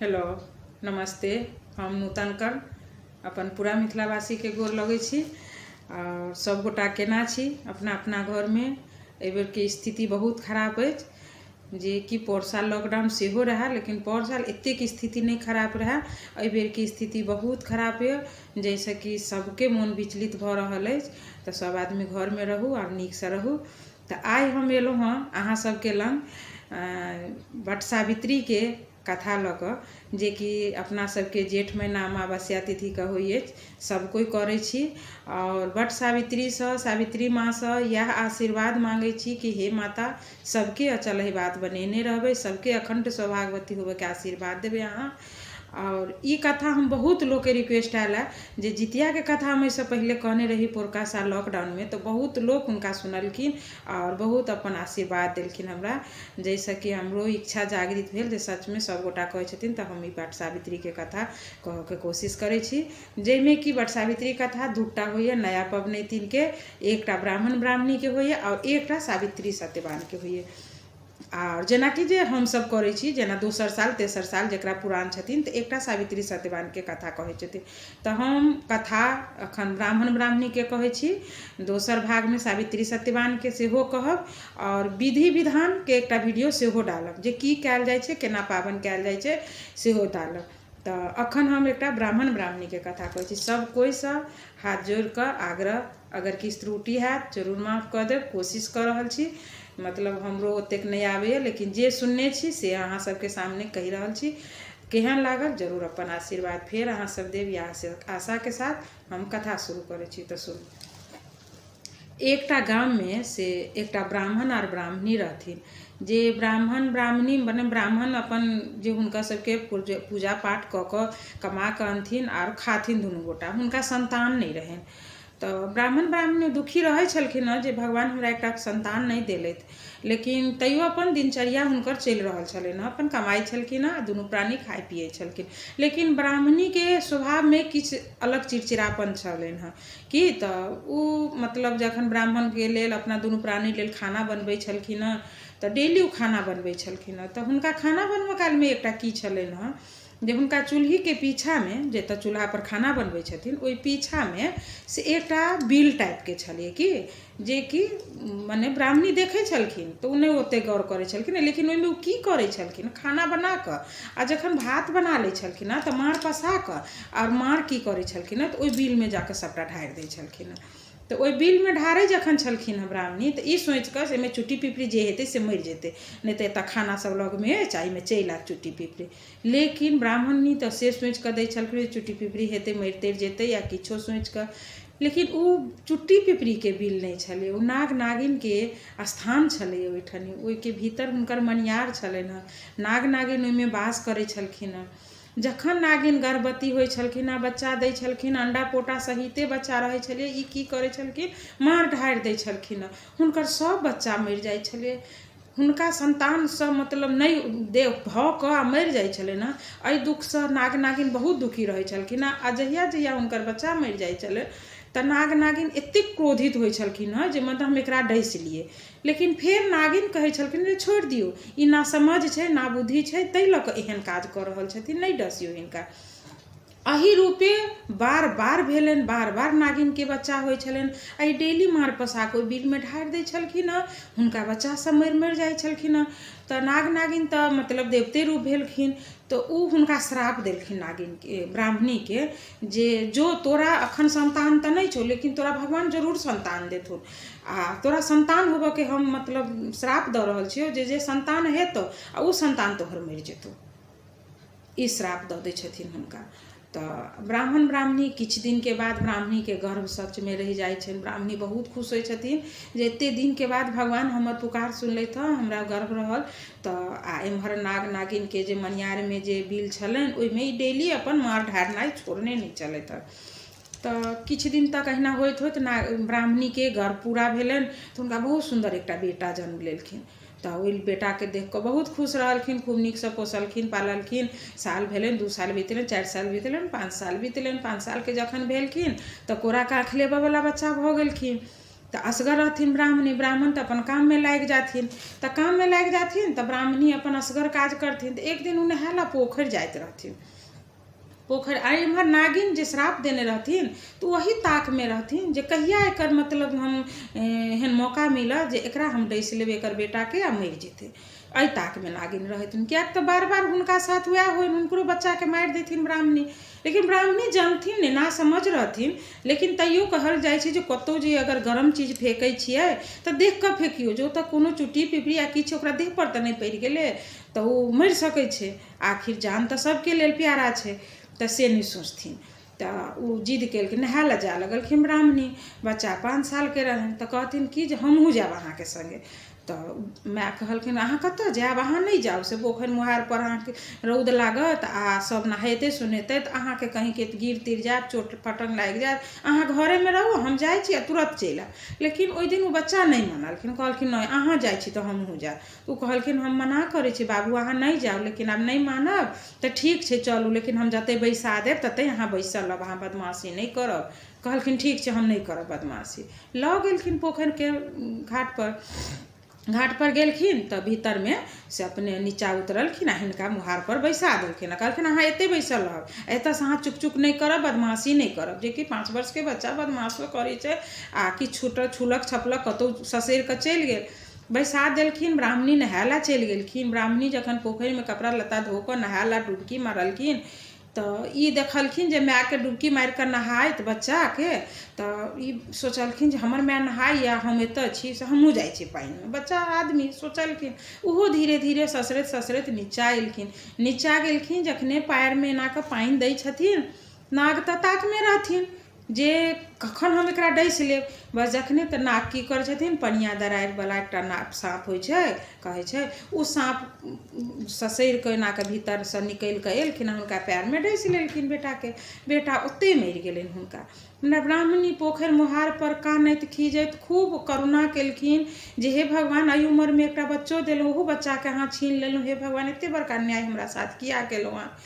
Hello नमस्ते। हम नूतन कर्ण अपन पूरा मिथिलावासीके गोर लगै छी। आओर सभगोटा केना छी अपना अपना घरमे? एहिबेरके स्थिति बहुत खराब अछि, जेकि पौर साल लॉकडाउन सेहो रहए, लेकिन पौर साल एतेक स्थिति नहि खराब रहए। एहिबेरके स्थिति बहुत खराब यऽ, जाहिसँ कि सभके मोन विचलित भऽ रहल अछि। तऽ सभ आदमी घरमे रहू आओर नीकसँ रहू। तऽ आइ हम एलहुँ हँ अहाँ सभके लग वट सावित्रीके कथा लऽ कऽ, जेकि अपना सबके जेठ महिना अमावस्या तिथिके होइ अछि, सब कोइ करै छी। आओर वट सावित्रीसँ, सावित्री माँसँ इएह आशीर्वाद माँगै छी कि हे माता, सबके अचल बात बनेने रहबै, सबके अखण्ड सौभाग्यवती होबऽके आशीर्वाद देबै अहाँ। आओर ई कथा हम बहुत लोकके रिक्वेस्ट आयल हँ जे जितियाके कथा हम एहिसँ पहिले कहने रही पोरका साल लॉकडाउनमे, तऽ बहुत लोक हुनका सुनलखिन आओर बहुत अपन आशीर्वाद देलखिन हमरा, जाहिसँ कि हमरो इच्छा जागृत भेल जे सचमे सभगोटा कहै छथिन तऽ हम ई वट सावित्रीके कथा कहऽके कोशिश करै छी। जाहिमे कि वट सावित्री कथा दूटा होइए नया पबनैतिनके, एकटा ब्राह्मण ब्राह्मणीके होइए आओर एकटा सावित्री सत्यवानके होइए। आओर जेनाकि जे हमसभ करै छी, जेना दोसर साल तेसर साल जकरा पुरान छथिन तऽ एकटा सावित्री सत्यवानके कथा कहै छथिन। तऽ हम कथा एखन ब्राह्मण ब्राह्मणीके कहै छी, दोसर भागमे सावित्री सत्यवानके सेहो कहब आओर विधि विधानके एकटा वीडियो सेहो डालब, जे की कयल जाइ छै, केना पाबनि कयल जाइ छै, सेहो डालब। तऽ एखन हम एकटा ब्राह्मण ब्राह्मणीके कथा कहै छी। सभ कोइसँ हाथ जोड़ि कऽ आग्रह, अगर किछु त्रुटि हैत जरूर माफ कऽ देब। कोशिश कऽ रहल छी, मतलब हमरो ओतेक नहि आबैए, लेकिन जे सुनने छी से अहाँ सबके सामने कहि रहल छी। केहन लागल जरूर अपन आशीर्वाद फेर अहाँ सब देब, इएह आशाके साथ हम कथा शुरू करै छी। तऽ सुनू। एकटा गाममे से एकटा ब्राह्मण आर ब्राह्मणी रहथिन, जे ब्राह्मण ब्राह्मणी मने ब्राह्मण अपन जे हुनका सबके पूजा पाठ कऽ कऽ कमा कऽ अनथिन आर खाथिन दुनू गोटा। हुनका सन्तान नहि रहनि, तऽ ब्राह्मण ब्राह्मणी दुखी रहै छलखिन हँ जे भगवान हमरा एकटा सन्तान नहि देलथि। लेकिन तैयो अपन दिनचर्या हुनकर चलि रहल छलनि हँ, अपन कमाइ छलखिन हँ, दुनू प्राणी खाइ पियै छलखिन। लेकिन ब्राह्मणीके स्वभावमे किछु अलग चिड़चिड़ापन छलनि हँ की तऽ ओ मतलब जखन ब्राह्मणके लेल, अपना दुनू प्राणी लेल खाना बनबै छलखिन हँ, तऽ डेली ओ खाना बनबै छलखिन हँ। तऽ हुनका खाना बनबऽ कालमे एकटा की छलनि हँ जे हुनका चूल्हीके पीछामे, जतऽ चूल्हापर खाना बनबै छथिन ओहि पीछामे से एकटा बिल टाइपके छलै कि जेकि मने ब्राह्मणी देखै छलखिन तऽ ओ नहि ओतेक गौर करै छलखिन। लेकिन ओहिमे ओ की करै छलखिन, खाना बना कऽ आ जखन भात बना लै छलखिन हँ तऽ माँड़ पसा कऽ आओर माँड़ की करै छलखिन हँ तऽ ओहि बिलमे जा कऽ सभटा ढारि दै छलखिन हँ। तऽ ओहि बिलमे ढारै जखन छलखिन हँ ब्राह्मणी, तऽ ई सोचि कऽ जे एहिमे चुट्टी पिपरी जे हेतै से मरि जेतै, नहि तऽ एतऽ खाना सभ लगमे अछि आ एहिमे चलि आयत चुट्टी पिपरी। लेकिन ब्राह्मणी तऽ से सोचि कऽ दै छलखिन जे चुट्टी पिपरी हेतै, मरि तरि जेतै या किछो सोचि कऽ। लेकिन ओ चुट्टी पिपरीके बिल नहि छलै, ओ नाग नागिनके स्थान छलै ओहिठनी। ओहिके भीतर हुनकर मनियार छलनि हँ, नाग नागिन ओहिमे वास करै छलखिन हँ। जखन नागिन गर्भवती होइ छलखिन हँ, बच्चा दै छलखिन, अण्डा पोटा सहिते बच्चा रहै छलै, ई की करै छलखिन, मार ढारि दै छलखिन हँ। हुनकर सभ बच्चा मरि जाइ छलै। हुनका सन्तानसँ मतलब नहि दे भऽ कऽ आ मरि जाइ छलनि हँ। एहि दुःखसँ नाग नागिन बहुत दुखी रहै छलखिन हँ। आ जहिया जहिया हुनकर बच्चा मरि जाइ छलै तऽ नाग नागिन एतेक क्रोधित होइ छलखिन हँ जे मतलब हम एकरा डसि लियै। लेकिन फेर नागिन कहै छलखिन जे छोड़ि दियौ, ई नासमझ छै, नाबुद्धि छै, ताहि लऽ कऽ एहन काज कऽ रहल छथिन, नहि डसियौ हिनका। एहि रूपे बार बार भेलनि, बार बार नागिनके बच्चा होइ छलनि आ ई डेली मार पसा कऽ ओहि बिलमे ढारि दै छलखिन हँ। हुनका बच्चा सब मरि मरि जाइ छलखिन हँ। तऽ नाग नागिन तऽ मतलब देवते रूप भेलखिन, तऽ ओ हुनका श्राप देलखिन नागिनके, ब्राह्मणीके, जे जो तोरा अखन सन्तान तऽ नहि छौ, लेकिन तोरा भगवान जरूर सन्तान देथुन आ तोरा सन्तान होबऽके हम मतलब श्राप दऽ रहल छियौ जे जे सन्तान हेतौ आ ओ सन्तान तोहर मरि जेतौ। ई श्राप दऽ दै छथिन हुनका। तऽ ब्राह्मण ब्राह्मणी किछु दिनके बाद ब्राह्मणीके गर्भ सचमे रहि जाइ छनि। ब्राह्मणी बहुत खुश होइ छथिन जे एते दिनके बाद भगवान हमर पुकार सुनलथि हँ, हमरा गर्भ रहल। तऽ आ एम्हर नाग नागिनके जे मनियारमे जे बिल छलनि ओहिमे ई डेली अपन मार ढारनाइ छोड़ने नहि छलथि हँ। तऽ किछु दिन तक अहिना होइत होइत नाग ब्राह्मणीके गर्भ पूरा भेलनि, तऽ हुनका बहुत सुन्दर एकटा बेटा जन्म लेलखिन। तऽ ओहि बेटाके देख कऽ बहुत खुश रहलखिन, खूब नीकसँ पोसलखिन पाललखिन। साल भेलनि, 2 साल बीतलनि, 4 साल बीतलनि, 5 साल बीतलनि। 5 सालके जखन भेलखिन तऽ कोरा काँख लेबयवला बच्चा भऽ गेलखिन। तऽ असगर रहथिन ब्राह्मणी, ब्राह्मण तऽ अपन काममे लागि जाथिन। तऽ काममे लागि जाथिन तऽ ब्राह्मणी अपन असगर काज करथिन। तऽ एक दिन ओ नहाय लए पोखरि जाइत रहथिन। पोखरि आ एम्हर नागिन जे श्राप देने रहथिन तऽ ओही ताकमे रहथिन जे कहिया एकर मतलब हम एहन मौका मिलत जे एकरा हम डसि लेबै एकर बेटाके आ मरि जेतै। एहि ताकमे नागिन रहथिन, किएक तऽ बार बार हुनका साथ वएह होइन, हुनकरो बच्चाके मारि देथिन ब्राह्मणी। लेकिन ब्राह्मणी जानथिन नहि, नासमझ रहथिन, लेकिन तैयो कहल जाइ छै जे कतहु जे अगर गरम चीज फेकै छियै तऽ देख कऽ फेकियौ जे ओतऽ कोनो चुट्टी पिपरी या किछु ओकरा देहपर तऽ नहि पड़ि गेलै तऽ ओ मरि सकै छै। आखिर जान तऽ सबके लेल प्यारा छै, तऽ से नहि सोचथिन। तऽ ओ जिद केलखिन, नहाय लए जाय लगलखिन ब्राह्मणी। बच्चा 5 सालके रहनि तऽ कहथिन कि जे हमहूँ जायब अहाँके सङ्गे। तऽ माय कहलखिन अहाँ कतऽ जायब, अहाँ नहि जाउ, से पोखरि मोहारपर अहाँके रौद लागत आ सब नहेतै सुनेतै तऽ अहाँके कहीँके गिर तिर जायब, चोट पटंग लागि जायत, अहाँ घरेमे रहू, हम जाइ छी आ तुरत चलि आयब। लेकिन ओहि दिन ओ बच्चा नहि मानलखिन, कहलखिन नहि अहाँ जाइ छी तऽ हमहूँ जायब। ओ कहलखिन हम मना करै छी बाबू अहाँ नहि जाउ, लेकिन आब नहि मानब तऽ ठीक छै चलू, लेकिन हम जतऽ बैसा देब ततऽ अहाँ बैसल रहब, अहाँ बदमाशी नहि करब। कहलखिन ठीक छै हम नहि करब बदमाशी। लऽ गेलखिन पोखरिके घाटपर। घाटपर गेलखिन तऽ भीतरमे से अपने नीचाँ उतरलखिन आ हिनका मोहारपर बैसा देलखिन आ कहलखिन अहाँ एतहि बैसल रहब, एतयसँ अहाँ चुक चुक नहि करब, बदमाशी नहि करब। जेकि 5 वर्षके बच्चा बदमाशो करै छै आ किछु छूटल छूलक छपलक कतहु ससरि कऽ चलि गेल। बैसा देलखिन, ब्राह्मणी नहाय लए चलि गेलखिन। ब्राह्मणी जखन पोखरिमे कपड़ा लत्ता धो कऽ नहाय लए डुबकी मारलखिन तऽ ई देखलखिन जे मायके डुबकी मारि कऽ नहाइत बच्चाके, तऽ ई सोचलखिन जे हमर माय नहाइए, हम एतऽ छी, से हमहूँ जाइ छी पानिमे। बच्चा आदमी सोचलखिन, ओहो धीरे धीरे ससरैत ससरैत नीचाँ एलखिन। नीचाँ गेलखिन, जखने पएरमे एना कऽ पानि दै छथिन, नाग तऽ ताकमे रहथिन जे कखन हम एकरा डसि लेब। बस जखने तऽ नाग की करै छथिन, पनिया दरारिवला एकटा नाग साँप होइ छै, कहै छै, ओ साँप ससरि कऽ एना कऽ भीतरसँ निकलि कऽ एलखिन आ हुनका पएरमे डसि लेलखिन बेटाके। बेटा ओतहि मरि गेलनि हुनका। ब्राह्मणी पोखरि मोहारपर कानैत खीजैत खूब करुणा केलखिन जे हे भगवान, एहि उमरमे एकटा बच्चो देलहुँ, ओहो बच्चाके अहाँ छीन लेलहुँ, हे भगवान एतेक बड़का अन्याय हमरा साथ किया केलहुँ अहाँ।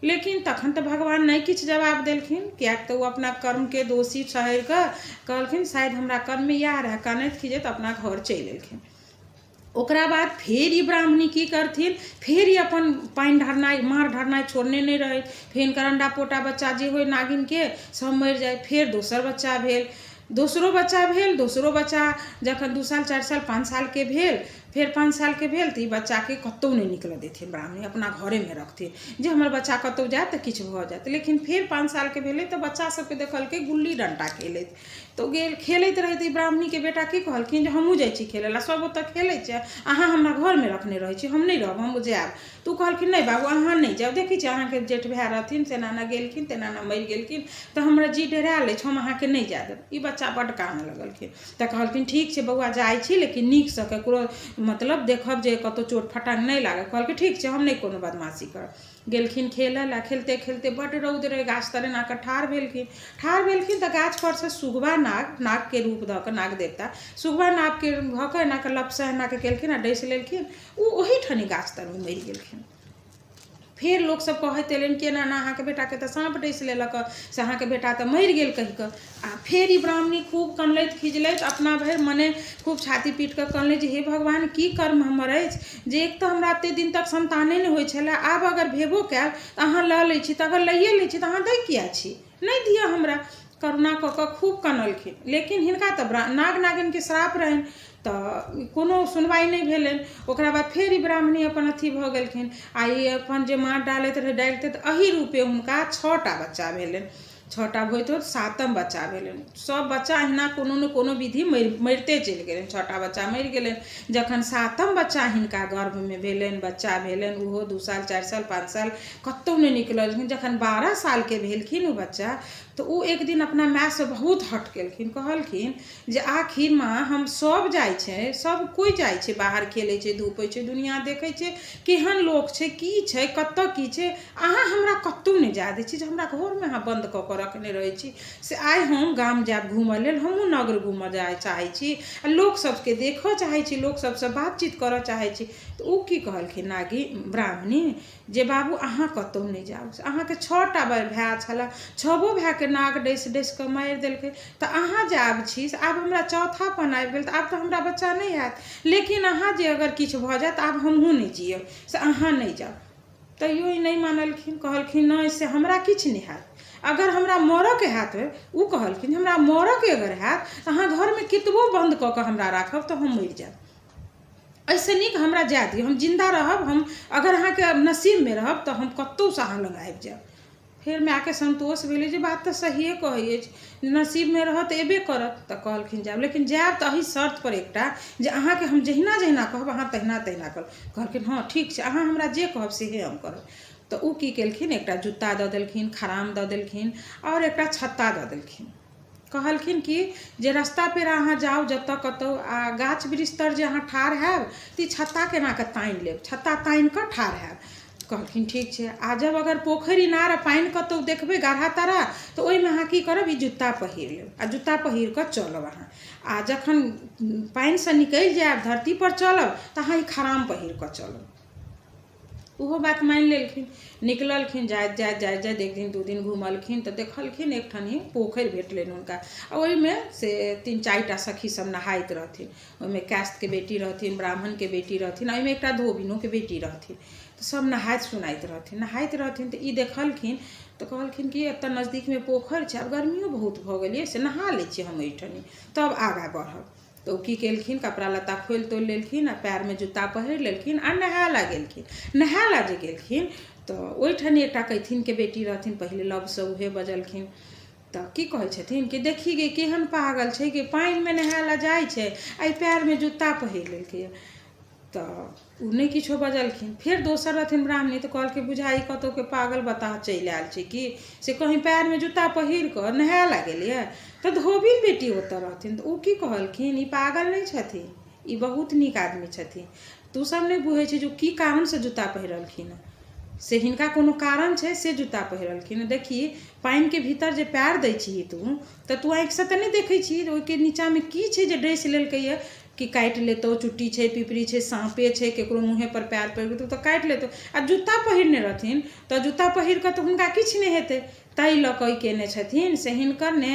लेकिन तखन तऽ भगवान नहि किछु जवाब देलखिन, किएक तऽ ओ अपना कर्मके दोषी ठहरि कऽ कहलखिन शायद हमरा कर्ममे इएह रहए। कानैत खीजैत अपना घर चलि एलखिन। ओकरा बाद फेर ई ब्राह्मणी की करथिन, फेर ई अपन पानि ढारनाइ मार ढारनाइ छोड़ने नहि रहथि। फेर हिनकर अंडा पोटा बच्चा जे होइ नागिनके सब मरि जाइ। फेर दोसर बच्चा भेल, दोसरो बच्चा भेल, दोसरो बच्चा जखन 2 साल 4 साल 5 सालके भेल, फेर 5 सालके भेल तऽ ई बच्चाके कतहु नहि निकलऽ देथिन ब्राह्मणी, अपना घरेमे रखथिन जे हमर बच्चा कतहु जायत तऽ किछु भऽ जायत। लेकिन फेर 5 सालके भेलै तऽ बच्चा सबके देखलकै गुल्ली डण्टा खेलैत, तऽ ओ गेल खेलैत रहै। तऽ ई ब्राह्मणीके बेटा की कहलखिन जे हमहूँ जाइ छी खेलै लए, सब ओतऽ खेलै छै, अहाँ हमरा घरमे रखने रहै छी, हम नहि रहब, हम जायब। तऽ ओ कहलखिन नहि बाबू अहाँ नहि जाउ, देखै छी अहाँके जेठ भाय रहथिन से एना एना गेलखिन तेना एना मरि गेलखिन, तऽ हमरा जी डेरायल अछि, हम अहाँके नहि जाय देब। ई बच्चा बड्ड कानऽ लगलखिन। तऽ कहलखिन ठीक छै बौआ जाइ छी, लेकिन नीकसँ ककरो मतलब देखब जे कतहु चोट फटांग नहि लागय। कहलकै ठीक छै हम नहि कोनो बदमाशी करब। गेलखिन खेलऽ लए, खेलते खेलते बड्ड रौद रहै, गाछ तर एना कऽ ठाढ़ भेलखिन। ठाढ़ भेलखिन तऽ गाछ परसँ सुगबा नाग, नागके रूप धऽ कऽ नाग देवता सुगबा नागके धऽ कऽ एना कऽ लपसँ एना कऽ केलखिन आ डसि लेलखिन, ओ ओहीठाम गाछ तरमे मरि गेलखिन। फेर लोकसभ कहैत एलनि कि एना एना अहाँके बेटाके तऽ साँप डसि लेलक, से अहाँके बेटा तऽ मरि गेल कहि कऽ। आ फेर ई ब्राह्मणी खूब कनलथि खिजलथि, अपना भरि मने खूब छाती पीट कऽ कनलथि जे हे भगवान की कर्म हमर अछि जे एक तऽ हमरा एतेक दिन तक सन्ताने नहि होइ छलै, आब अगर भेबो कयल तऽ अहाँ लऽ लै छी, तऽ अगर लैए लै छी तऽ अहाँ दै किया छी, नहि दिअ हमरा। करुणा कऽ कऽ खूब कनलखिन। लेकिन हिनका तऽ नाग नागिनके श्राप रहनि तऽ कोनो सुनवाइ नहि भेलनि। ओकरा बाद फेर ई ब्राह्मणी अपन अथी भऽ गेलखिन आ ई अपन जे मार डालैत रहै डालिते तऽ एहि रूपे हुनका 6टा बच्चा भेलनि। 6टा होइत होइत 7म बच्चा भेलनि। सब बच्चा अहिना कोनो ने कोनो विधि मरिते चलि गेलनि, 6टा बच्चा मरि गेलनि। जखन 7म बच्चा हिनका गर्भमे भेलनि, बच्चा भेलनि, ओहो 2 साल 4 साल 5 साल कतहु नहि निकललखिन। जखन 12 सालके भेलखिन ओ बच्चा तऽ ओ एक दिन अपना मायसँ बहुत हट केलखिन। कहलखिन जे आखिर माँ हम सब जाइ छै, सब कोइ जाइ छै, बाहर खेलै छै धूपै छै, दुनिआँ देखै छै, केहन लोक छै, की छै, कतऽ की छै, अहाँ हमरा कतहु नहि जाय दै छी, जे हमरा घरमे अहाँ बन्द कऽ कऽ रखने रहै छी, से आइ हम गाम जायब घूमऽ लेल, हमहूँ नगर घूमऽ जाय चाहै छी आ लोक सबके देखऽ चाहै छी, लोक सबसँ बातचीत करऽ चाहै छी। तऽ ओ की कहलखिन नागी ब्राह्मणी जे बाबू अहाँ कतहु नहि जाउ, से अहाँके छओटा भाय छलए, छबो भायके नाग डसि डसि कऽ मारि देलकै, तऽ अहाँ जे आब छी से आब हमरा चौथापन आबि गेल, तऽ आब तऽ हमरा बच्चा नहि हैत, लेकिन अहाँ जे अगर किछु भऽ जायत तऽ आब हमहूँ नहि जियब, से अहाँ नहि जाउ। तैयो ई नहि मानलखिन, कहलखिन नहि से हमरा किछु नहि हैत, अगर हमरा मरऽके हैत, ओ कहलखिन हमरा मरऽके अगर हैत तऽ अहाँ घरमे कतबो बन्द कऽ कऽ हमरा राखब तऽ हम मरि जायब, एहिसँ नीक हमरा जाय दिअ, हम जिन्दा रहब, हम अगर अहाँके नसीबमे रहब तऽ हम कतहुसँ अहाँ लग आबि जायब। फेर मायके सन्तोष भेलै जे बात तऽ सहिए कहै अछि, नसीबमे रहत तऽ एबे करत। तऽ कहलखिन जायब, लेकिन जायब तऽ एहि शर्तपर एकटा जे अहाँके हम जहिना जहिना कहब अहाँ तहिना तहिना करब। कहलखिन हँ ठीक छै, अहाँ हमरा जे कहब सएह हम करब। तऽ ओ की केलखिन, एकटा जुत्ता दऽ देलखिन, खराम दऽ देलखिन आओर एकटा छत्ता दऽ देलखिन। कहलखिन कि जे रस्ता पेरा अहाँ जाउ जतऽ कतहु आ गाछ वृक्ष तर जे अहाँ ठाढ़ हैब तऽ ई छत्ताके एनाकऽ तानि लेब, छत्ता तानिकऽ ठाढ़ हैब। कहलखिन ठीक छै। आ जब अगर पोखरि इनार आ पानि कतहु देखबै गाढ़ा ताढ़ा तऽ ओहिमे अहाँ की करब, ई जुत्ता पहिर लेब आ जुत्ता पहिर कऽ चलब अहाँ। आ जखन पानिसँ निकलि जायब धरतीपर चलब तऽ अहाँ ई खराम पहिर कऽ चलब। ओहो बात मानि लेलखिन। निकललखिन, जाइत जाइत जाइत जाइत एक दिन दू दिन घुमलखिन तऽ देखलखिन एकठाम पोखरि भेटलनि हुनका आ ओहिमे से तीन चारिटा सखी सब नहाइत रहथिन। ओहिमे कायस्थके बेटी रहथिन, ब्राह्मणके बेटी रहथिन आ ओहिमे एकटा धोबिनोके बेटी रहथिन। तऽ सब नहाइत सुनाइत रहथिन, नहाइत रहथिन तऽ ई देखलखिन तऽ कहलखिन कि एतऽ नजदीकमे पोखरि छै, आब गर्मियो बहुत भऽ गेलै से नहा लै छी हम एहिठाम तब आगाँ बढ़ब। तऽ ओ की केलखिन, कपड़ा लत्ता खोलि तोलि लेलखिन आ पएरमे जूता पहिर लेलखिन आ नहाय लए गेलखिन। नहाय लए जे गेलखिन तऽ ओहिठाम एकटा कैथिनके बेटी रहथिन, पहिले लवसँ उहे बजलखिन। तऽ की कहै छथिन कि देखही गे केहन पागल छै गे, पानिमे नहाय लए जाइ छै आ ई पएरमे जूता पहिर लेलकैए। तऽ ओ नहि किछो बजलखिन। फेर दोसर रहथिन ब्राह्मणी तऽ कहलकै बुझाइ ई कतहुके पागल बताह चलि आयल छै कि से कहीं पएरमे जूता पहिर कऽ नहाय लए गेलैए। तऽ धोबिन बेटी ओतऽ रहथिन तऽ ओ की कहलखिन, ई पागल नहि छथिन, ई बहुत नीक आदमी छथिन, तू सब नहि बुझै छी जे ओ की कारणसँ जूता पहिरलखिन हँ, से हिनका कोनो कारण छै से जूता पहिरलखिन हँ। देखही पानिके भीतर जे पएर दै छिही तू तऽ तू आँखिसँ तऽ नहि देखै छिही जे ओहिके नीचाँमे की छै जे डसि लेलकैए कि काटि लेतौ, चुट्टी छै, पिपरी छै, साँपे छै, ककरो मुँहेपर पएर पड़ि जेतौ तऽ काटि लेतौ। आ जूता पहिरने रहथिन तऽ जूता पहिर कऽ तऽ हुनका किछु नहि हेतै, ताहि लऽ कऽ ई कयने छथिन से हिनकर ने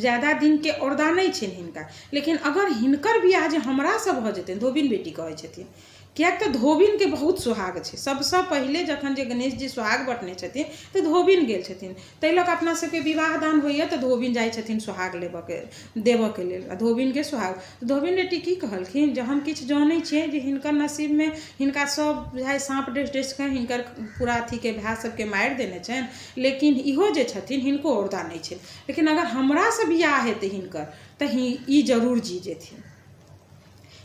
ज्यादा दिनके औरदा नहि छनि हिनका, लेकिन अगर हिनकर बियाह जे हमरासँ भऽ जेतनि, धोबिन बेटी कहै छथिन, किएक तऽ धोबिनके बहुत सोहाग छै। सभसँ पहिले जखन जे गणेश जी सोहाग बँटने छथिन तऽ धोबिन गेल छथिन, ताहि लऽ कऽ अपना सभके विवाह दान होइए तऽ धोबिन जाइ छथिन सोहाग लेबऽके देबऽके लेल आ धोबिनके सोहाग। धोबिन बेटी की कहलखिन जे हम किछु जनै छियै जे हिनकर नसीबमे हिनका सभ बुझाइ साँप डसि डसि कऽ हिनकर पूरा अथीके भाय सभके मारि देने छनि, लेकिन इहो जे छथिन हिनको औरदा नहि छनि, लेकिन अगर हमरासँ बियाह हेतै हिनकर तऽ ई जरूर जी जेथिन।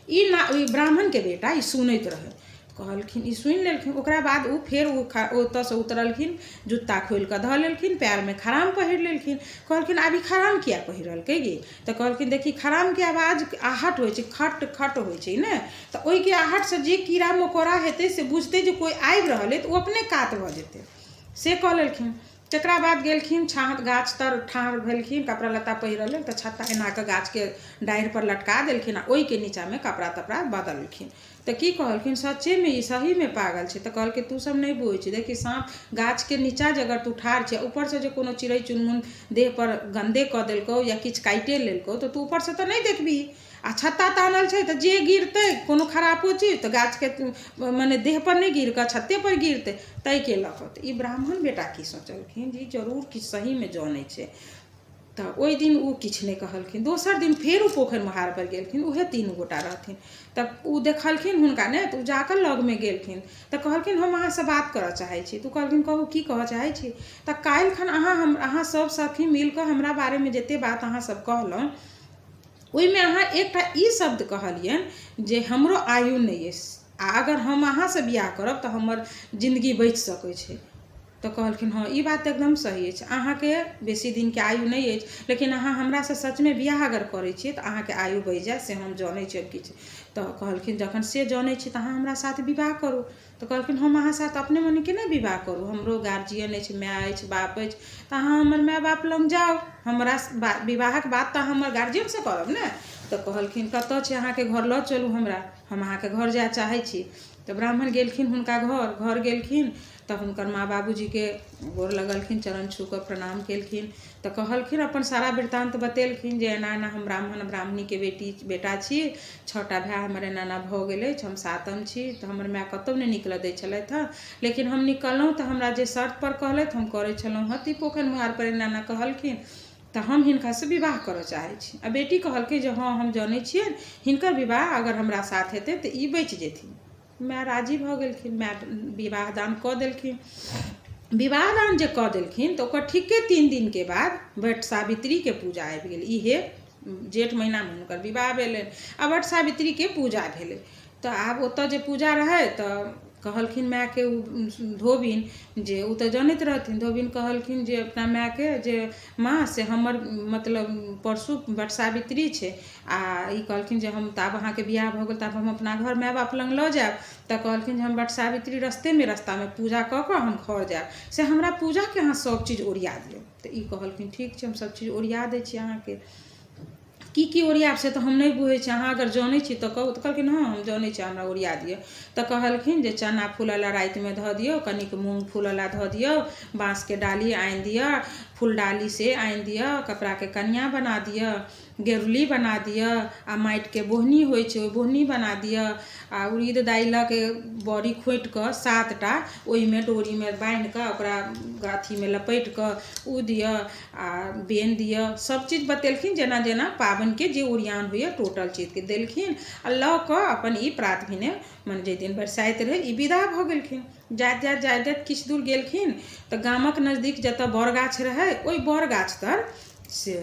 ई ना ई ब्राह्मणके बेटा ई सुनैत रहै, कहलखिन ई सुनि लेलखिन। ओकरा बाद ओ फेर ओ ओतऽसँ उतरलखिन, जुत्ता खोलिकऽ धऽ लेलखिन, पयरमे खराम पहिर लेलखिन। कहलखिन आब ई खराम किया पहिरलकै गे? तऽ कहलखिन देखी खरामके आवाज आहट होइ छै, खट खट होइ छै ने, तऽ ओहिके आहटसँ जे कीड़ा मकोड़ा हेतै से बुझतै जे कोइ आबि रहल अइ तऽ ओ अपने कात भऽ जेतै, से कऽ लेलखिन। तकरा बाद गेलखिन छाँह गाछ तर ठाढ़ भेलखिन, कपड़ा लत्ता पहिरऽ लेल तऽ छत्ता एना कऽ गाछके डाढ़िपर लटका देलखिन आ ओहिके नीचाँमे कपड़ा तपड़ा बदललखिन। तऽ की कहलखिन सच्चेमे ई सहीमे पागल छै। तऽ कहलकै तू सब नहि बुझै छी, देखी साँप गाछके नीचाँ जे अगर तू ठाढ़ छै ऊपरसँ जे कोनो चिड़ै चुनमुन देहपर गन्दे कऽ देलकौ या किछु काटिए लेलकौ तऽ तू ऊपरसँ तऽ नहि देखबिही, आ छत्ता तानल छै तऽ जे गिरतै कोनो खरापो चीज तऽ गाछके मने देहपर नहि गिर कऽ छत्तेपर गिरतै, ताहिके लऽ कऽ। तऽ ई ब्राह्मण बेटा की सोचलखिन जे ई जरूर किछु सहीमे जनै छै। तऽ ओहि दिन ओ किछु नहि कहलखिन। दोसर दिन फेर ओ पोखरि महारपर गेलखिन, उएह तीनू गोटा रहथिन। तऽ ओ देखलखिन हुनका नहि तऽ ओ जा कऽ लगमे गेलखिन तऽ कहलखिन हम अहाँसँ बात करय चाहै छी। तऽ ओ कहलखिन कहू की कहऽ चाहै छी? तऽ काल्हिखन अहाँ हम अहाँ सभ सखी मिल कऽ हमरा बारेमे जतेक बात अहाँसभ कहलहुँ ओहिमे अहाँ एकटा ई शब्द कहलियनि जे हमरो आयु नहि अछि आ अगर हम अहाँसँ बियाह करब तऽ हमर जिन्दगी बचि सकै छै। तऽ तऽ कहलखिन हँ ई बात एकदम सही अछि अहाँके बेसी दिनके आयु नहि अछि लेकिन अहाँ हमरासँ सचमे बियाह अगर करै छियै तऽ अहाँके आयु बढ़ि जायत से हम जनै छियै किछु। तऽ कहलखिन जखन से जनै छी तऽ अहाँ हमरा साथ विवाह करू। तऽ कहलखिन हम अहाँ साथ अपने मने केना विवाह करू, हमरो गार्जियन अछि, माय अछि, बाप अछि, तऽ अहाँ हमर माय बाप लग जाउ, हमरा विवाहक बात तऽ अहाँ हमर गार्जियनसँ करब ने। तऽ कहलखिन कतऽ छै अहाँके घर, लऽ चलू हमरा, हम अहाँके घर जाय चाहै छी। तऽ ब्राह्मण गेलखिन हुनका घर, घर गेलखिन तऽ हुनकर माँ बाबूजीके गोर लगलखिन, चरण छू कऽ प्रणाम केलखिन। तऽ कहलखिन अपन सारा वृतान्त बतेलखिन जे एना एना हम ब्राह्मण ब्राह्मणीके बेटी बेटा छी, छओटा भाय हमर एना एना भऽ गेल अछि, हम सातम छी, तऽ हमर माय कतहु नहि निकलऽ दै छलथि हँ, लेकिन हम निकललहुँ तऽ हमरा जे शर्तपर कहलथि हम करै छलहुँ हँ। तऽ ई पोखरि मोहारपर एना एना कहलखिन तऽ हम हिनकासँ विवाह करऽ चाहै छी। आ बेटी कहलकै जे हँ हम जनै छियनि, हिनकर विवाह अगर हमरा साथ हेतै तऽ ई बचि जेथिन। माय राजी भऽ गेलखिन, माय विवाह दान कऽ देलखिन। विवाह दान जे कऽ देलखिन तऽ ओकर ठीके 3 दिनके बाद वट सावित्रीके पूजा आबि गेल। इहे जेठ महीनामे हुनकर विवाह भेलनि आ वट सावित्रीके पूजा भेलै। तऽ आब ओतऽ जे पूजा रहै तऽ कहलखिन मायके ओ धोबिन, जे ओ तऽ जनैत रहथिन, धोबिन कहलखिन जे अपना मायके जे माँ से हमर मतलब परसू वट सावित्री छै, आ ई कहलखिन जे हम तऽ आब अहाँके बियाह भऽ गेल तऽ आब हम अपना घर माय बाप लग लऽ जायब। तऽ कहलखिन जे हम वट सावित्री रस्तेमे रस्तामे पूजा कऽ कऽ हम घर जायब, से हमरा पूजाके अहाँ सभ चीज ओरिया दिअ। तऽ ई कहलखिन ठीक छै, हम सभ चीज ओरिया दै छी अहाँके। की की ओरियाब से तऽ हम नहि बुझै छी, अहाँ अगर जनै छी तऽ कहू। तऽ कहलखिन हँ हम जनै छी, हमरा ओरिया दिअ। तऽ कहलखिन जे चना फूलऽ लए रातिमे धऽ दियौ, कनिक मूँग फूलऽ लए धऽ दियौ, बाँसके डाली आनि दिअ, फुलडाली से आनि दिअ, कपड़ाके कनिआ बना दिअ, गेरुली बना दिअ, आ माटिके बोहनी होइ छै ओ बोहनी बना दिअ, आ उड़ीद दालिक बड़ी खोँटि कऽ 7टा ओहिमे डोरीमे बान्हि कऽ ओकरा अथीमे लपेटि कऽ ओ दिअ, आ बेन दिअ। सब चीज बतेलखिन जेना जेना पाबनिके जे ओरियान होइए टोटल चीजके देलखिन। आ लऽ कऽ अपन ई प्रात भेने मने जाहि दिन बरसाइत रहै ई विदा भऽ गेलखिन। जाइत जाइत जाइत जाइत किछु दूर गेलखिन तऽ गामक नजदीक जतऽ बड़ गाछ रहै ओहि बड़ गाछ तर से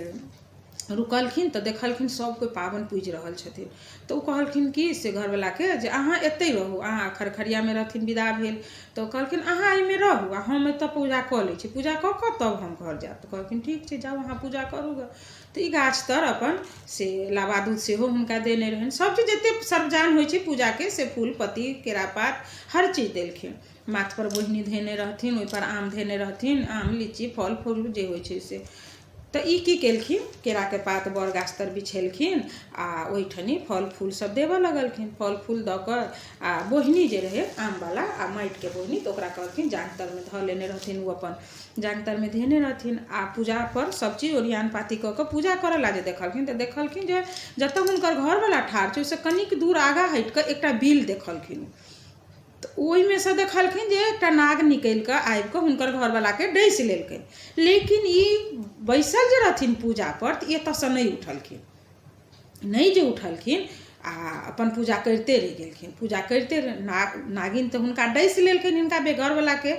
रुकलखिन। तऽ देखलखिन सब कोइ पाबनि पूजि रहल छथिन। तऽ ओ कहलखिन कि से घरवलाके जे अहाँ एतहि रहू, अहाँ खरखरियामे रहथिन विदा भेल, तऽ ओ कहलखिन अहाँ एहिमे रहू आ हम एतऽ पूजा कऽ लै छी, पूजा कऽ कऽ तब हम घर जायब। तऽ कहलखिन ठीक छै, जाउ अहाँ पूजा करू गऽ। तऽ ई गाछ तर अपन से लाबा दूध सेहो हुनका देने रहनि, सब चीज जतेक सरजान होइ छै पूजाके से फूल पत्ती केरा पात हर चीज देलखिन। माथपर बोहनी धेने रहथिन, ओहिपर आम धेने रहथिन, आम लीची फल फूल जे होइ छै से। तऽ ई की केलखिन, केराके पात बड़ गाछ तर बिछेलखिन आ ओहिठनी फल फूल सब देबऽ लगलखिन। फल फूल दऽ कऽ आ बोहनी जे रहै आमवला आ माटिके बोहनी, तऽ ओकरा कहलखिन जाँघ तरमे धऽ लेने रहथिन, ओ अपन जाँघ तरमे धेने रहथिन। आ पूजा पर सब चीज ओरियान पाती कऽ कऽ पूजा करऽ ला जे देखलखिन तऽ देखलखिन जे जतऽ हुनकर घरवला ठाढ़ छै ओहिसँ कनिक दूर आगाँ हटि कऽ एकटा बिल देखलखिन। तऽ ओहिमे सँ देखलखिन जे एकटा नाग निकलि कऽ आबि कऽ हुनकर घरवलाके डसि लेलकै, लेकिन ई बैसल जे रहथिन पूजा पर तऽ एतऽसँ नहि उठलखिन। नहि जे उठलखिन आ अपन पूजा करिते रहि गेलखिन, पूजा करिते नागिन तऽ हुनका डसि लेलकनि हिनका घरवलाके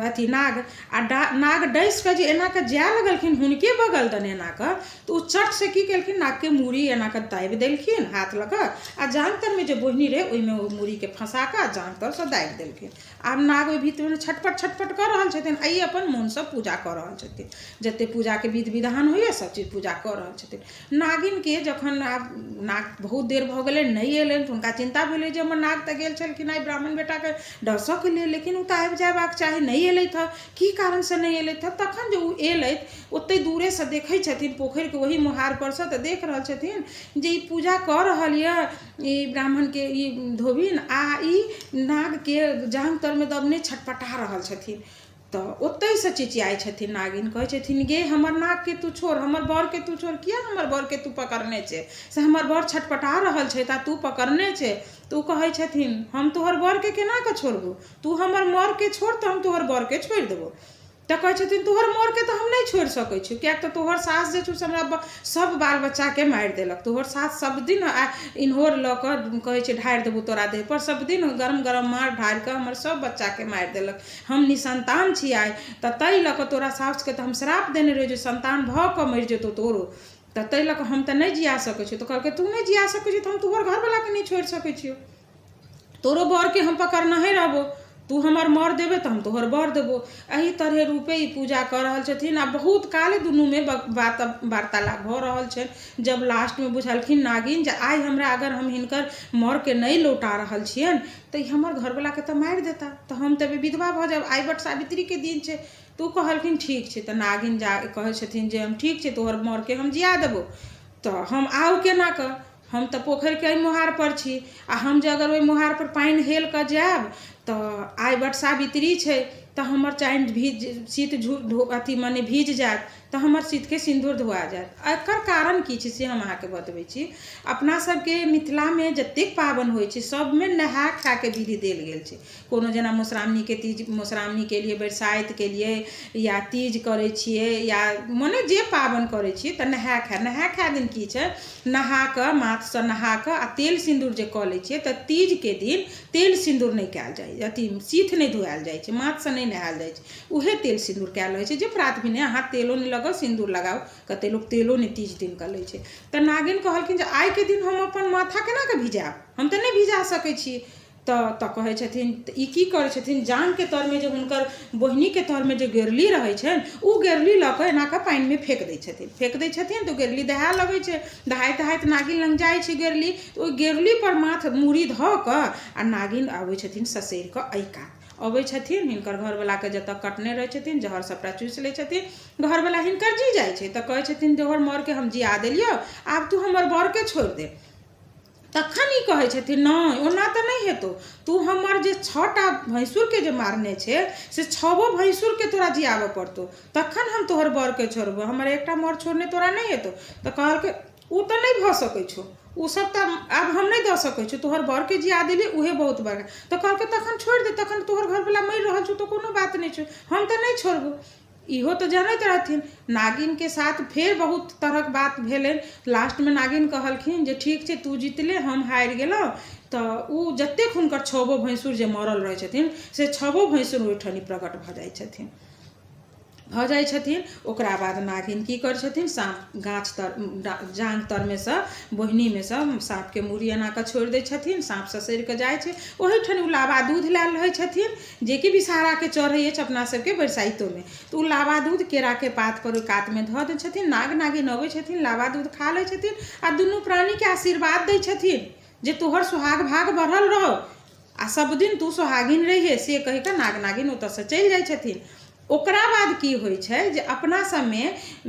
अथी नाग, आ नाग डसि कऽ जे एना कऽ जाय लगलखिन हुनके बगल दने एना कऽ, तऽ ओ चटसँ की केलखिन नागके मूड़ी एना कऽ दाबि देलखिन हाथ लऽ कऽ, आ जाँघ तरमे जे बोहनी रहै ओहिमे ओ मूड़ीके फँसा कऽ आ जाँघ तरसँ दाबि देलखिन। आब नाग ओहि भीतरमे छटपट छटपट कऽ रहल छथिन आ ई अपन मोनसँ पूजा कऽ रहल छथिन, जतेक पूजाके विधि विधान होइए सब चीज पूजा कऽ रहल छथिन। नागिनके जखन आब नाग बहुत देर भऽ गेलै नहि अयलनि तऽ हुनका चिन्ता भेलै जे हमर नाग तऽ गेल छलखिन आइ ब्राह्मण बेटाके डसऽके लेल, लेकिन ओ तऽ आबि जयबाक चाही, नहि अयलथि हँ, की कारणसँ नहि अयलथि हँ। तखन जे ओ अयलथि ओतहि दूरेसँ देखै छथिन पोखरिके ओहि मोहारपर सँ, तऽ देख रहल छथिन जे ई पूजा कऽ रहल यऽ ई ब्राह्मणके ई धोबिन आ ई नागके जाँघ तरमे दबने छटपटा रहल छथिन। तऽ ओतहिसँ चिचियाइ छथिन नागिन, कहै छथिन गे हमर नागके तू छोड़, हमर बरके तू छोड़, किया हमर बरके तू पकड़ने छै, से हमर बर छटपटा रहल छै आ तू पकड़ने छै। तऽ ओ कहै छथिन हम तोहर बरके केना कऽ छोड़बौ, तू हमर मरके छोड़ तऽ हम तोहर बरके छोड़ि देबौ। तऽ कहै छथिन तोहर मरके तऽ हम नहि छोड़ि सकै छियौ, किएक तऽ तोहर सास जे छौ से हमरा सब बाल बच्चाके मारि देलक, तोहर सास सब दिन इन्होर लऽ कऽ कहै छै ढारि देबौ तोरा देहपर, सब दिन गरम गरम मार ढारि कऽ हमर सब बच्चाके मारि देलक, हम निसन्तान छी आइ, तऽ ताहि लऽ कऽ तोरा सासुके तऽ हम श्राप देने रहियौ जे सन्तान भऽ कऽ मरि जेतौ तोरो, तऽ ताहि लऽ कऽ हम तऽ नहि जिया सकै छियौ। तऽ कहलकै तू नहि जिया सकै छी तऽ हम तोहर घरवलाके नहि छोड़ि सकै छियौ, तोरो बरके हम पकड़नहे रहबो। तू हमर मर देबे तऽ हम तोहर बर देबो। एहि तरहे रूपे ई पूजा कऽ रहल छथिन आ बहुत काल दुनूमे बात वार्तालाप भऽ रहल छनि। जब लास्टमे बुझलखिन नागिन जे आइ हमरा अगर हम हिनकर मरके नहि लौटा रहल छियनि तऽ ई हमर घरवलाके तऽ मारि देता, तऽ हम तऽ विधवा भऽ जायब। आइ वट सावित्रीके दिन छै। तऽ ओ कहलखिन ठीक छै। तऽ नागिन जा कहै छथिन जे हम ठीक छै, तोहर मरके हम जिया देबौ, तऽ हम आउ केना कऽ? हम तऽ पोखरिके एहि मोहारपर छी आ हम जे अगर ओहि मोहारपर पानि हेल कऽ जायब तऽ आइ वट सावित्री छै, तऽ हमर चानि भीज सीत झू अथी मने भीज जायत, तऽ हमर सीतके सिन्दूर धोआ जायत। एकर कारण की छै से हम अहाँके बतबै छी। अपना सबके मिथिलामे जतेक पाबनि होइ छै सबमे नहा खाके विधि देल गेल छै। कोनो जेना मधुश्रावणीके तीज, मधुश्रावणीके लिए, बरसाइतके लिए या तीज करै छियै या मने जे पाबनि करै छियै तऽ नहाय खाय। नहाय खाय दिन की छै? नहा कऽ, माथसँ नहा कऽ आ तेल सिन्दूर जे कऽ लै छियै, तऽ तीजके दिन तेल सिन्दूर नहि कयल जाइ, अथी सीथ नहि धुआयल जाइ छै, माथसँ नहि नहायल जाइ छै। उएह तेल सिन्दूर कयल होइ छै जे प्रात भेने अहाँ तेलो नहि लगाउ, सिन्दूर लगाउ। कतेक लोक तेलो नहि तीज दिनके लै छै। तऽ नागिन कहलखिन जे आइके दिन हम अपन माथा केना कऽ भिजायब? हम तऽ नहि भिजा सकै छी। तऽ कहै छथिन, तऽ ई की करै छथिन? जाँघके तरमे जे हुनकर बोहिनीके तरमे जे गेरली रहै छनि, ओ गेरली लऽ कऽ एना कऽ पानिमे फेक दै छथिन। फेक दै छथिन तऽ गेरली दहाए लगै छै। दहाइत दहाइत नागिन लग जाइ छै गेरली, तऽ ओहि गेरलीपर माथ मूड़ी धऽ कऽ आ नागिन अबै छथिन ससरि कऽ एहि कात अबै छथिन। हिनकर घरवलाके जतऽ कटने रहै छथिन, जहर सभटा चूसि लै छथिन। घरवला हिनकर जी जाइ छै। तऽ कहै छथिन, तोहर मरके हम जिया देलियौ, आब तू हमर बरके छोड़ि दे। तखन ई कहै छथिन, नहि, ओना तऽ नहि हेतौ, तू हमर जे 6टा भैँसुरके जे मारने छै से छओ भैँसुरके तोरा जियाबऽ पड़तौ, तखन हम तोहर बरके छोड़बौ। हमर एकटा मर छोड़ने तोरा नहि हेतौ। तऽ कहलकै, ओ तऽ नहि भऽ सकै छौ, ओ सब तऽ आब हम नहि दऽ सकै छियौ, तोहर बरके जिया देलियै उहे बहुत बड़का। तऽ कहलकै, तखन छोड़ि दे, तखन तोहर घरवला मरि रहल छौ तऽ कोनो बात नहि छौ, हम तऽ नहि छोड़बौ। इहो तऽ जनैत रहथिन। नागिनके साथ फेर बहुत तरहक बात भेलनि। लास्टमे नागिन कहलखिन जे ठीक छै, तू जितले, हम हारि गेलहुँ। तऽ ओ जतेक हुनकर छबो भैँसुर जे मरल रहै छथिन से छबो भैँसुर ओहिठनी प्रकट भऽ जाइ छथिन, भऽ जाइ छथिन। ओकरा बाद नागिन की करै छथिन? साँप गाछ तर जाँघ तरमे सँ बोहिनीमे सँ साँपके मूड़ी एना कऽ छोड़ि दै छथिन। साँप ससरि कऽ जाइ छै। ओहिठाम ओ लाबा दूध लायल रहै छथिन, जेकि विषहाराके चढ़ै अछि अपना सबके बरसाइतोमे। तऽ ओ लाबा दूध केराके पातपर ओहि कातमे धऽ दै छथिन। नाग नागिन अबै छथिन, लाबा दूध खा लै छथिन आ दुनू प्राणीके आशीर्वाद दै छथिन जे तोहर सोहाग भाग बढ़ल रहौ आ सब दिन तू सोहागिन रहिहे। से कहि कऽ नाग नागिन ओतऽसँ चलि जाइ छथिन। ओकरा बाद की होइ छै जे अपना सबमे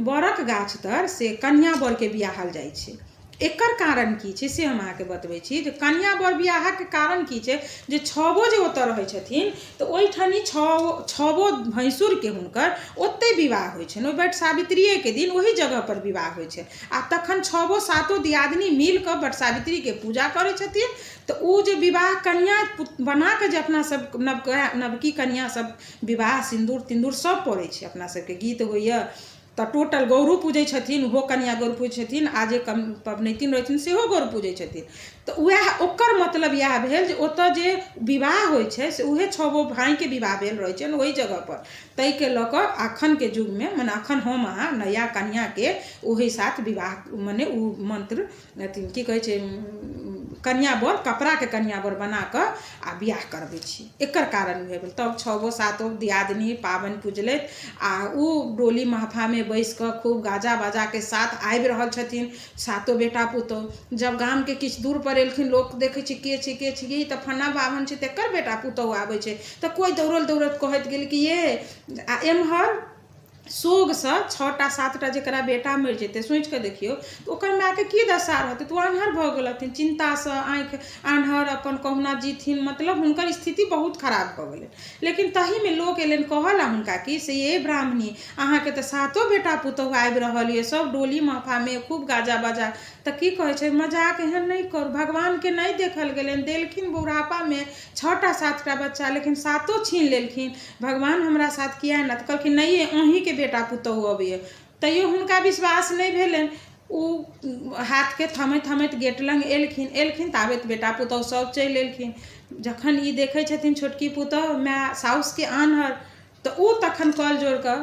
बड़क गाछ तर से कनिया बरके बियाहल जाइ छै। एकर कारण की छै से हम अहाँके बतबै छी जे कनिया बर बियाहक कारण की छै जे छबो जे ओतऽ रहै छथिन तऽ ओहिठनी छबो भैंसुरके हुनकर ओतहि विवाह होइ छनि। ओहि वट सावित्रिएके दिन ओहि जगहपर विवाह होइ छै आ तखन छबो सातो दियादनी मिल कऽ वट सावित्रीके पूजा करै छथिन। तऽ ओ जे विवाह कनिया बना कऽ जे अपना सब नवका नवकी कनिया सब विवाह सिन्दूर तिन्दूर सब पड़ै छै, अपना सबके गीत होइए, तऽ टोटल गौरो पूजै छथिन, ओहो कनिया गौर पूजै छथिन आ जे कम पबनैतिन रहै छथिन सेहो गौर पूजै छथिन। तऽ उएह ओकर मतलब इएह भेल जे ओतऽ जे विवाह होइ छै से उएह छओ भाइके विवाह भेल रहै छनि ओहि जगहपर। ताहिके लऽ कऽ अखनके युगमे, मने अखन हम अहाँ नया कनियाके ओहि साथ विवाह, मने ओ मन्त्र अथी की कहै छै, कनिया बर कपड़ाके कनिया बर बना कऽ आ बियाह करबै छी। एकर कारण उएह भेल। तब छओ सातो दियादनी पाबनि पुजलथि आ ओ डोली महफामे बैस कऽ खूब गाजा बाजाके साथ आबि रहल छथिन सातो बेटा पुतोहु। जब गामके किछु दूर पर एलखिन, लोक देखै छै के छै, के छै, ई तऽ फन्ना बाभन छै, तकर बेटा पुतोहु आबै छै। तऽ कोइ दौड़ल दौड़ैत कहैत गेल कि ये आ एम्हर सोगसँ 6टा 7टा जकरा बेटा मरि जेतै, सोचि कऽ देखियौ तऽ ओकर मायके की दशा रहतै? तऽ ओ आन्हर भऽ गेल रहथिन चिन्तासँ, आँखि आन्हर, अपन कहुना जीथिन, मतलब हुनकर स्थिति बहुत खराब भऽ गेलै। लेकिन तहीमे लोक एलनि कहऽ लए हुनका कि से ये ब्राह्मणी, अहाँके तऽ सातो बेटा पुतोहु आबि रहल यऽ सब डोली महफामे खूब गाजा बाजा। तऽ की कहै छै, मजाक एहन नहि करू, भगवानके नहि देखल गेलनि। देलखिन बुढ़ापामे 6टा 7टा बच्चा, लेकिन सातो छीन लेलखिन। भगवान हमरा साथ किया एना? तऽ कहलखिन, नहि अहीँके बेटा पुतोहु अबैए। तैयो हुनका विश्वास नहि भेलनि। ओ हाथके थमैत थमैत गेट लग एलखिन। एलखिन ताबैत बेटा पुतोहु सब चलि एलखिन। जखन ई देखै छथिन छोटकी पुतोहु माय साउसके आन्हर, तऽ ओ तखन कल जोड़ि कऽ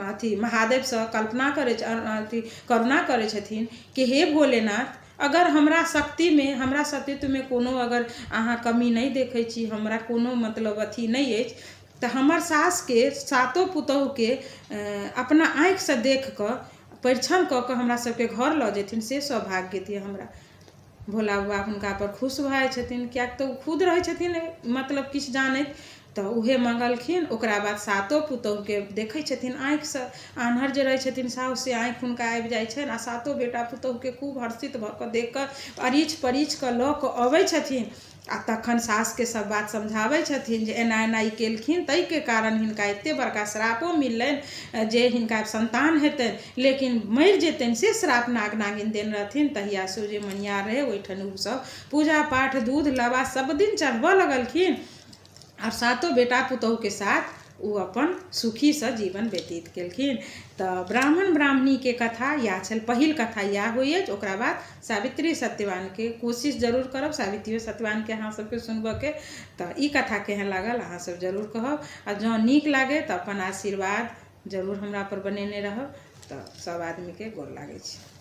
अथी महादेवसँ कल्पना करै अथी करुणा करै छथिन कि हे भोलेनाथ। अगर हमरा शक्तिमे, हमरा सतीत्वमे कोनो अगर अहाँ कमी नहि देखै छी, हमरा कोनो मतलब अथी नहि अछि, तऽ हमर सासके सातो पुतोहुके अपना आँखिसँ देख कऽ परिछन कऽ कऽ हमरा सबके घर लऽ जेथिन, से सौभाग्य दिअ हमरा। भोला बाबा हुनकापर खुश भऽ जाइ छथिन, किएक तऽ ओ खुद रहै छथिन मतलब किछु जानैत, तऽ उहे मङ्गलखिन। ओकरा बाद सातो पुतोहुके देखै छथिन आँखिसँ, आन्हर जे रहै छथिन साउस, से आँखि हुनका आबि जाइ छनि आ सातो बेटा पुतोहुके खूब हर्षित भऽ कऽ देख कऽ अरिछ परिछ कऽ लऽ कऽ अबै छथिन आ तखन सासके सब बात समझाबै छथिन जे एना एना ई केलखिन, ताहिके कारण हिनका एते बड़का श्रापो मिललनि जे हिनका सन्तान हेतनि लेकिन मरि जेतनि, से श्राप नाग नागिन देने रहथिन। तहियासँ जे मनियार रहै ओहिठाम ओसब पूजा पाठ दूध लाबा सब दिन चढ़बऽ लगलखिन आओर सातो बेटा पुतोहुके साथ ओ अपन सुखीसँ जीवन व्यतीत केलखिन। तऽ ब्राह्मण ब्राह्मणीके कथा इएह छल, पहिल कथा इएह होइ अछि। ओकरा बाद सावित्री सत्यवानके कोशिश जरूर करब, सावित्रियो सत्यवानके अहाँ सबके सुनबऽके। तऽ ई कथा केहन लागल अहाँ सब जरूर कहब आ जँ नीक लागै तऽ अपन आशीर्वाद जरूर हमरा पर बनेने रहब। तऽ सब आदमीके गोर लागै छी।